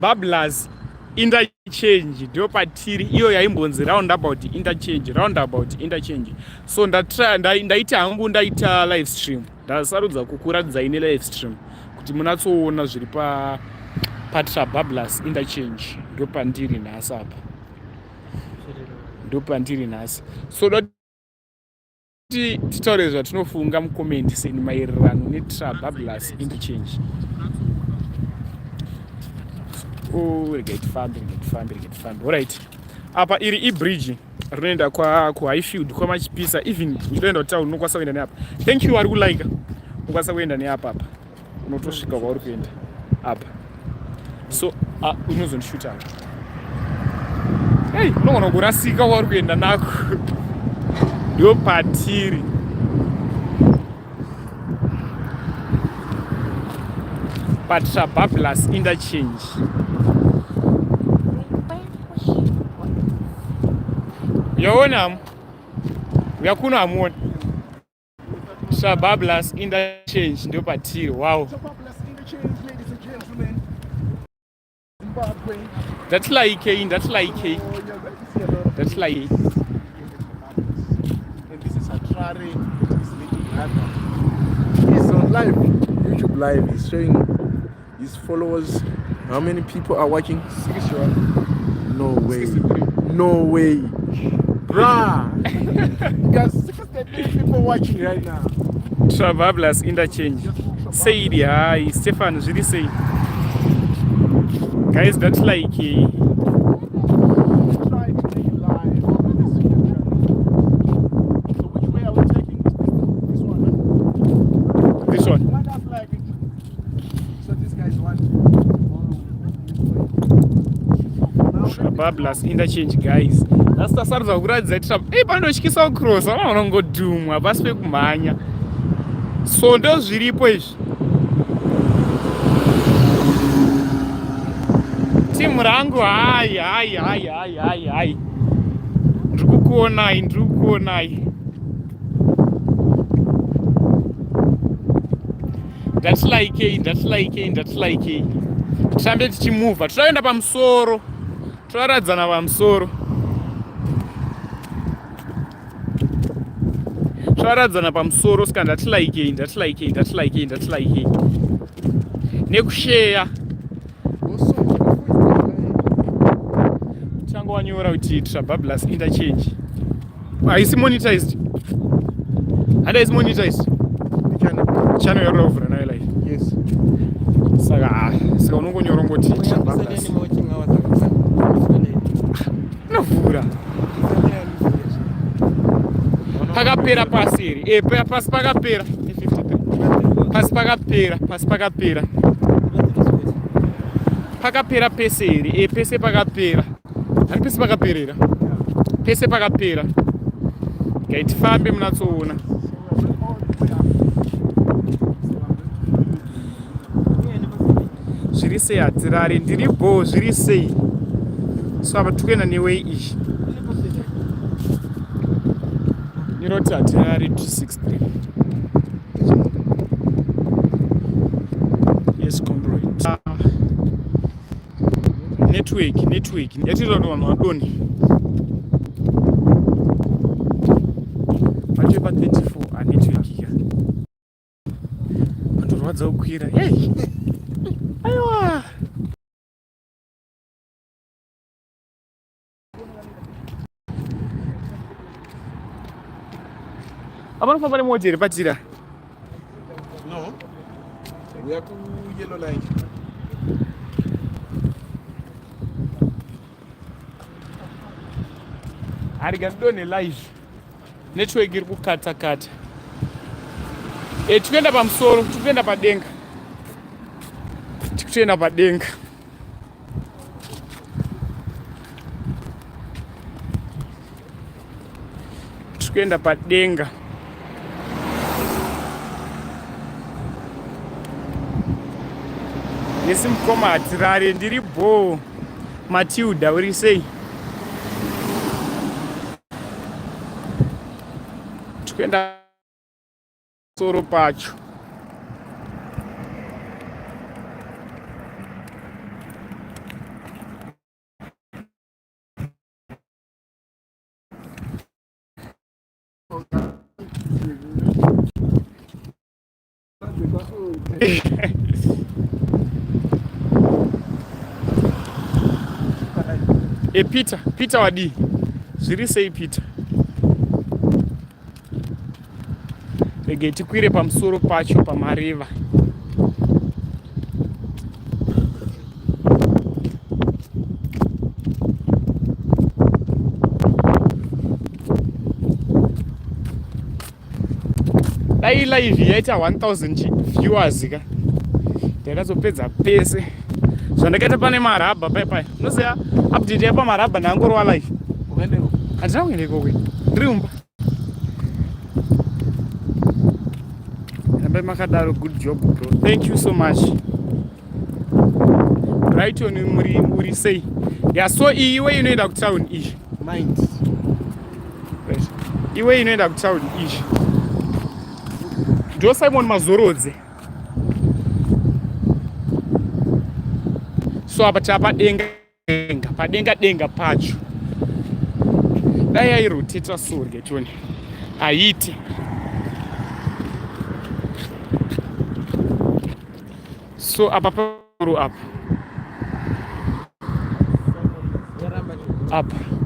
Babblers interchange ndo patiri iyo yaimbonzi roundabout interchange, roundabout interchange. So ndatry ndaita hangu ndaita live stream, ndasarudza kukuratidzai ne live stream kuti munatsoona zviri pa paTrabablas interchange. Ndo pandiri nhasi apa, ndo pandiri nhasi. So kuti titaure zvatinofunga mucomment seni maererano netrabablas interchange. Oh, regai tifambe, regai tifambe, regai tifambe. Alright, apa iri ibridge rinoenda kuhighfield kwamachipisa. Even uchitoenda kutown unokwanisa kuenda neapa. Thank you ari kulike, unokwanisa kuenda neapa apa, unotosvika kwauri kuenda apa. So unozondishuta apa. Hey, unogona kurasika kwauri kuenda nako. Ndo patiri. PaTrabablas interchange. Uyaona hamu? Uya kuno hamuoni. Trabablas interchange ndo patiri. Wow. That's like, that's like, that's like. And this is Hatrare, his little brother. He's on live, YouTube live. He's showing his followers how many people are watching. 61. No way. 63. No way. Bruh. You got 63 people watching right now. Trabablas interchange. Said hi, Stefan, zviri sei? Guys, that's like Try to make it live on this YouTube channel. So which way are we taking? This one? Huh? This one. Why not like it? So these guys want to follow this way. Trabablas interchange guys. Nhasi tasarudza kukuratidza trab. Ei, panotyisa kucrossa, vanoona kungodhumwa pasi pekumhanya. So ndo zviripo izvi. Timu rangu hai hai hai hai hai hai. Ndiri kukuonai, ndiri kukuonai. Ndatilikei, ndatilikei, ndatilikei. Tirambe tichimuvha, tinoenda pamusoro. Toraradzana pamusoro. Toraradzana pamusoro saka ndatilikei, ndatilikei, ndatilikei, ndatilikei. Nekusheya. Tanga wanyora kuti Trabablas interchange. Haisi monetized. Handi haisi monetized. Channel yauri kuvhura nayo live. Yes. Saka saka unongonyora ungoti Trabablas. Inovhura. Pakapera pasi here? Eh, pasi pakapera. 53. Pasi pakapera, pasi pakapera. Pakapera pese here? Eh, pese pakapera. Hani pese pakaperera. Pese pakapera. Gai tifambe munatsoona. Zviri sei hatirare, ndiri bho, zviri sei. So apa tikuenda neway iyi. Niroti hatirare 263. Yes, comrade. Network, network. Yatinoita kuti vanhu vadonhe. Pacho pa 34 a network iya. Patorwadza kukwira. Hey. Aiwa. Apa panofamba nemota here patira? No. We are ku yellow line. Arega ndidonhe live. Network iri kukata kata. Eh, tikuenda pamusoro, tikuenda padenga. Tikutoenda padenga. Tikuenda padenga. Yesi mukoma hatirare, ndiri bho. Matilda uri sei? Tikuenda soro pacho. E Peter, Peter wadii? Zviri sei Peter? Rege tikwire pamusoro pacho pamareva. Dai live yaita 1000 viewers ka ndakazopedza pese zvandakaita pane marabha pai pai unoziva update yapamarabha ndangorova live handina kuenda ikoko ndiri umba rambai makadaro good job bro thank you so much Brighton muri uri sei ya so iyi iwe inoenda kutown iyi mind iwe inoenda kutown iyi ndo Simon Mazorodze so apa tapa denga denga padenga denga pacho dai yairoteta so rgetoni haiti so apa paru apa apa.